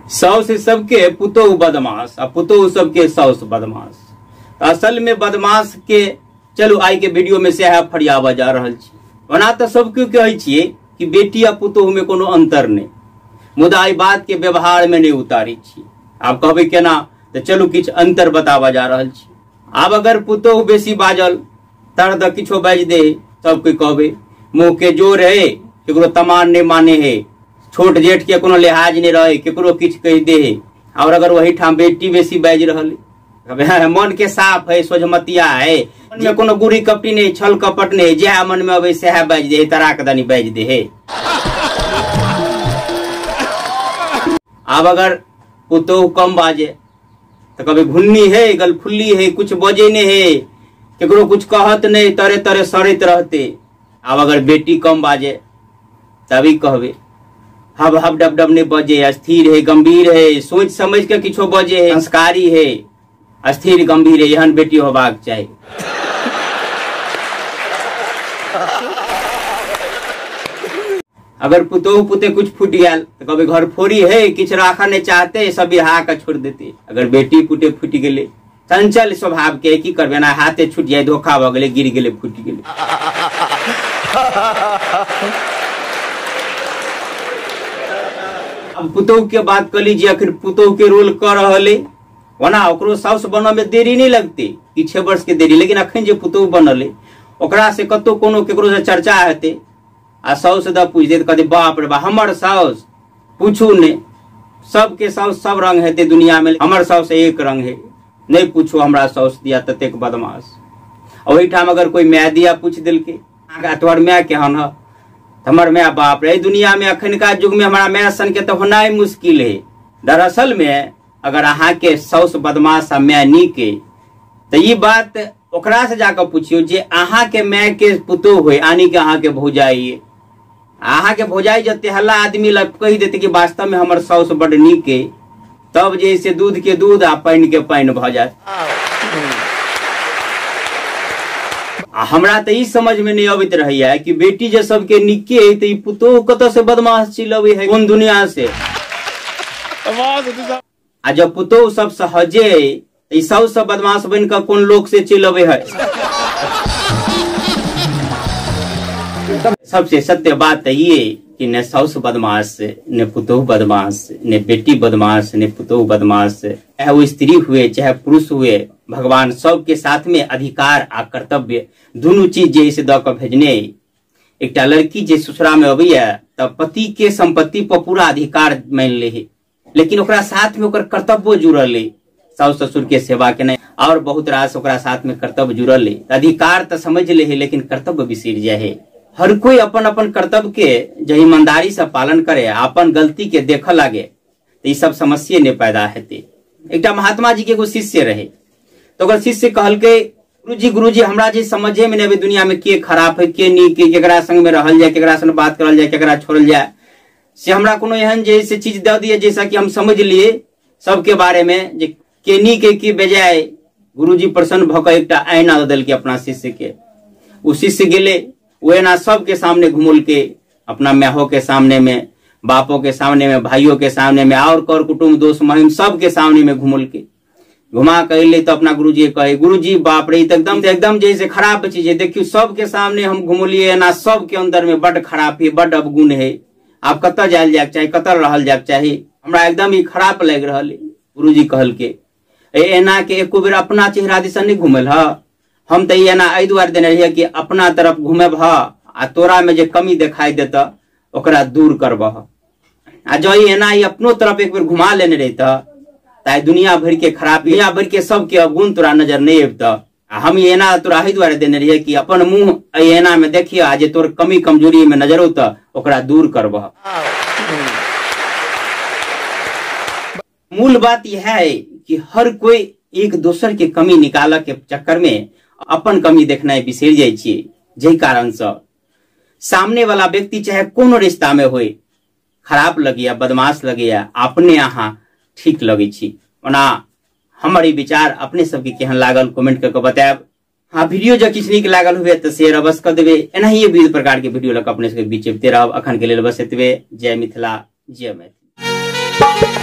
साउस सबके पुतोहु बदमाश आ पुतोहु सबके साउस बदमाश। असल में बदमाश के चलू आइ के वीडियो में सएह फरियाबऽ जा रहल छी। ओना तऽ सब केओ कहै छियै कि बेटी आ पुतोहु में कोनो अंतर नहि, मुदा एहि बात के व्यवहार में नहि उतारै छी। आब कहबै केना, तऽ चलू किछु अंतर बताबऽ जा रहल छी। आब अगर पुतोहु बेसी बाजल तर दऽ किछो बाजि दे, सब कोई कहबै मुँह के जोर है, केकरो तमान नहीं माने है, छोट जेठ के कोनो लिहाज नहीं रहे, केकरो किछु कहि दे है। और अगर वही ठाम बेटी बेसी बाजि रहल है, मन के साफ है, सोझमतिया है, मन में कोनो गुरी कपटी नहीं, छल कपट नहीं, जएह मन में अबै सएह बाजि दे है, तराक दनी बाजि दे है। आब अगर पुतोहु कम बाजे तो कभी घुन्नी है, गलफुल्ली है, कुछ बजे नहीं है, केकरो कुछ कहत नहीं, तरे तरे सड़ैत रहते। आब अगर बेटी कम बाजे तभी कहबे हब हब डब डब नहीं बजे, स्थिर है, गंभीर है, सोच समझ के किछो बजे है, संस्कारी है, स्थिर गंभीर है, एहन बेटी होबाक चाही। अगर पुतोहु पुते कुछ फूट गया तो कभी घर फोड़ी है, किछ राखा नहीं चाहते, सब बिहा के छोड़ देते। अगर बेटी पुते फूट गेले, चंचल स्वभाव के की करबे ना, हाथे छूट जाए, धोखा भ गेले, गिर गेले, फूट गेले। अब पुतोहु के बात कर लीजिए, आखिर पुतोहु के रोल कर रहल है। ओना ओकरो साउस बनऽ में देरी नहीं लगते कि 6 वर्ष के देरी, लेकिन अखन जे पुतोहु बनल है ओकरा से कतौ कोनो केकरो से चर्चा हेतै आ साउस the पूछ दे, कहते बाप रे बाप हमर साउस पूछू ने, सबके साउस सब रंग हेतै दुनिया में, हमर साउस एक रंग है, नहीं पूछू हमरा साउस दिया ततेक बदमाश। ओहिठाम अगर कोई my दिया पूछ देलकै तोहर my केहन ह, हमर my बाप रे, दुनिया में अखनका युग में हमारा my सन के तो होना ही मुश्किल है। दरअसल में अगर अहाँ के साउस बदमाश आ my नीक है तो ये बात ओकरा से जाकर पूछियो जे अहाँ के my के पुतोहु होय, यानी कि अहाँ के भौजाई, अहाँ के भौजाई जते हल्ला आदमी लग कहि देते कि वास्तव में हमर साउस बड नीक है, तब जे से दूध के दूध आ पानि के पानि भऽ जायत। आ हमरा तऽ ई समझ में नहीं अबैत रहैया कि बेटी जे सबके नीके है तऽ ई पुतोहु कतऽ से बदमाश चिलबै है, कोन दुनिया से। आ जब पुतोहु सब सहजे है ई साउस सब बदमाश बन कऽ कोन लोक से चिलबै है। सबसे सत्य बात ये कि ने साउस बदमाश, ने पुतोहु बदमाश, ने बेटी बदमाश, ने पुतोहु बदमाश, चाहे वो स्त्री हुए चाहे पुरुष हुए, भगवान सबके साथ में अधिकार आ कर्तव्य दुनू चीज जे से दऽ कऽ भेजने। एकटा लड़की जे ससुरा में अबैया तऽ पति के संपत्ति पर पूरा अधिकार मान ले है, लेकिन ओकरा साथ में ओकर कर्तव्यो जुड़ल है, साउस ससुर के सेवा केनाइ और बहुत रास ओकरा साथ में कर्तव्य जुड़ल है। अधिकार तऽ समझ ले है लेकिन कर्तव्य बिसरि जाइ है। हर कोई अपन अपन कर्तव्य के जो ईमानदारी से पालन करे, अपन गलती के देख लागे तो ई सब समस्या नहीं पैदा हेतै। एकटा महात्मा जी के एगो शिष्य रहे, तो ओकर शिष्य कहलकै गुरुजी गुरुजी हमरा जे समझे में नहीं अबै दुनिया में के खराब है के नीक है, केकरा संग में रहल जाए, केकरा संग बात करल जाए, केकरा छोड़ल जाए, से हमरा कोनो एहन जे से चीज दऽ दिए जैसा कि हम समझ लिए सबके बारे में जे के नीक है के बेजाय। गुरुजी प्रसन्न भऽ कऽ एकटा ऐना दऽ देलकै अपना शिष्य के। ओ शिष्य गेलै, वो ऐना सबके सामने घुमलके, अपना माहो के सामने में, बापो के सामने में, भाइयों के सामने में, और कर कुटुम्ब दोस्त महिम सबके सामने में घुमलके। घुमा के अयलै तऽ अपना गुरुजी कहे गुरुजी बाप रे तऽ एकदम एकदम जैसे खराब चीज है, देखियौ सबके सामने हम घुमलियै एना सबके अंदर में बड खराब है, बड अवगुण है, आब कतऽ जायल जायके चाही, कतऽ रहल जायके चाही, हमरा एकदम ई खराब लागि रहल है। गुरुजी कहलकै ए एना के एको बेर अपना चेहरा दिसन नहि घुमल ह, हम तऽ ई एना एहि दुआरे देने रहियै कि अपना तरफ घुमेब ह आ तोरा में जे कमी देखाई देतऽ ओकरा दूर करबह, आ जँ ई एना ई अपनो तरफ एक बेर घुमा लेने रहितऽ तऽ आइ दुनिया भरि के खराब, दुनिया भरि के सबके अवगुण तोरा नजर नहि अबितऽ। आ हम ई एना तोरा एहि दुआरे देने रहियै कि अपन मुँह एहि एना में देखियह आ जे तोर कमी कमजोरी में नजर औतऽ ओकरा दूर करबह। मूल बात यह है कि हर कोई एक दोसर के कमी निकालऽ के चक्कर में अपन कमी देखनाइ बिसरि जाइ छियै, जाहि कारण सँ सामने वाला व्यक्ति चाहे कोनो रिश्ता में होय खराब लगैया, बदमाश लगैया, अपने अहाँ ठीक लगै छी। ओना हमर ई विचार अपने सबके केहन लागल कमेंट कऽ के बतायब। हाँ, वीडियो जँ किछु नीक लागल हुए तऽ शेयर अवश्य कऽ देबै। एनाहिए विविध प्रकार के वीडियो लऽ कऽ अपने सबके बीच अबिते रहब। अखन के लेल बस एतबे। जय मिथिला, जय मैथिली।